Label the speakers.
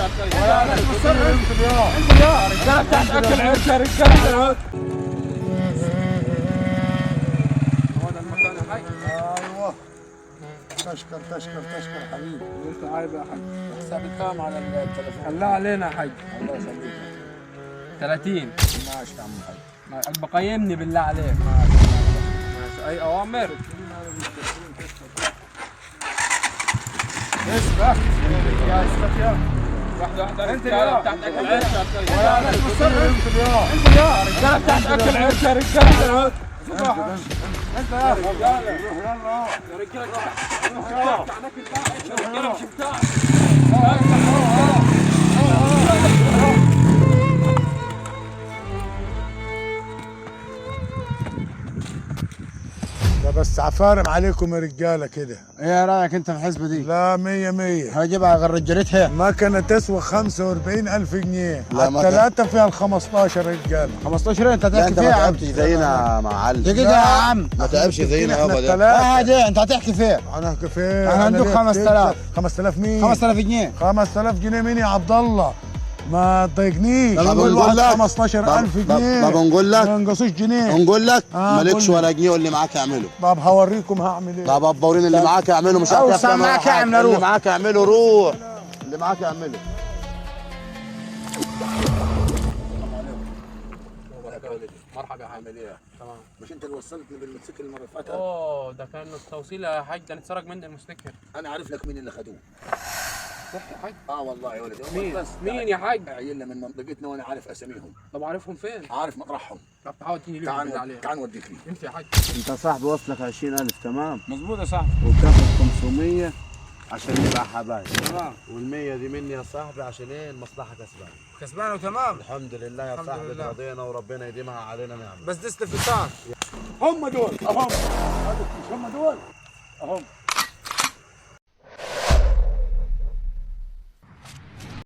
Speaker 1: انزل يا رجاله بتاعت اكل عيش يا رجاله. هو ده المكان يا حاج.
Speaker 2: ايوه، تشكر تشكر تشكر حبيبي.
Speaker 1: انت عايب يا حاج.
Speaker 2: حساب كام على التليفون؟
Speaker 1: الله علينا يا حاج.
Speaker 2: الله يخليك.
Speaker 1: 30.
Speaker 2: ماشي يا عم الحاج.
Speaker 1: بقيمني بالله عليك. ماشي، اي اوامر.
Speaker 2: اسبق يا اسبق يا
Speaker 1: واحدة واحدة.
Speaker 2: انزل يا
Speaker 1: بتاعت اكل عيش.
Speaker 2: انزل يا
Speaker 1: انزل يا رجاله بتاعت اكل عيش يا رجاله.
Speaker 2: انت يا رجاله يلا
Speaker 1: يا رجاله بتاع اكل عيش يا رجاله، مش بتاع.
Speaker 2: لا بس عفارم عليكم يا رجاله كده.
Speaker 3: ايه رايك انت في الحسبة دي؟
Speaker 2: لا 100 100.
Speaker 3: هجيبها غير رجالتها.
Speaker 2: مكنه تسوى 45,000 جنيه.
Speaker 4: لا،
Speaker 2: على
Speaker 4: مكنة.
Speaker 2: الثلاثة فيها ال 15 رجاله.
Speaker 3: 15 انت
Speaker 4: لا
Speaker 3: هتحكي
Speaker 4: انت
Speaker 3: فيها
Speaker 4: ما
Speaker 3: يا عم.
Speaker 4: تعبتش زينا يا معلم.
Speaker 3: دقيقة يا عم.
Speaker 4: ما تعبش زينا
Speaker 2: احنا
Speaker 4: يابا ده.
Speaker 2: الثلاثة.
Speaker 3: دي انت هتحكي فيها.
Speaker 2: انا هحكي فين؟
Speaker 3: احنا
Speaker 2: أنا
Speaker 3: عندك
Speaker 2: ليه
Speaker 3: 5000.
Speaker 2: 5000 مين؟
Speaker 3: 5000 جنيه.
Speaker 2: 5000 جنيه مين يا عبد الله؟ ما تضايقنيش.
Speaker 4: طب
Speaker 2: كل
Speaker 4: بنقول
Speaker 2: واحد
Speaker 4: لك.
Speaker 2: 15,000 جنيه.
Speaker 4: طب بنقول لك.
Speaker 2: ما ينقصوش جنيه.
Speaker 4: نقول لك مالكش
Speaker 2: قول لي.
Speaker 4: ولا جنيه، واللي معاك اعمله.
Speaker 2: طب هوريكم هعمل ايه.
Speaker 4: طب ابورين اللي معاك اعمله، مش
Speaker 3: أوسع
Speaker 4: هتعرف تعمل
Speaker 3: معاك
Speaker 4: حاجة.
Speaker 3: اعمل،
Speaker 4: اللي
Speaker 3: روح.
Speaker 4: معاك اعمله، روح اللي معاك اعمله.
Speaker 1: مرحبا يا حاج.
Speaker 5: عامل ايه؟
Speaker 1: تمام.
Speaker 5: مش انت اللي وصلتني بالموتوسيكل المرة اللي فاتت؟
Speaker 1: اوه ده كان التوصيل يا حاج، ده اتسرق مني الموتوسيكل.
Speaker 5: انا عارف لك مين اللي خدوه.
Speaker 1: صح يا حاج؟
Speaker 5: اه والله يا ولدي.
Speaker 1: مين؟
Speaker 5: بس
Speaker 1: مين يا حاج؟
Speaker 5: عيلنا من منطقتنا وانا عارف اساميهم.
Speaker 1: طب عارفهم فين؟
Speaker 5: عارف مطرحهم.
Speaker 1: طب تعال اديني ليهم بالله
Speaker 5: تعال
Speaker 1: عليك.
Speaker 5: تعال نوديك ليه.
Speaker 1: امشي يا حاج.
Speaker 4: انت صاحبي وصلك 20000 تمام؟
Speaker 1: مظبوط يا صاحبي.
Speaker 4: وبتاخد 500 عشان نبقى حبايب.
Speaker 3: تمام.
Speaker 4: وال100 دي مني يا صاحبي عشان ايه؟ المصلحة كسبانه.
Speaker 3: كسبانه وتمام.
Speaker 4: الحمد لله يا
Speaker 3: الحمد
Speaker 4: صاحبي،
Speaker 3: لله.
Speaker 4: رضينا وربنا يديمها علينا نعمه.
Speaker 3: بس دست في الساعة.
Speaker 5: هم دول اهم، مش هم دول اهم.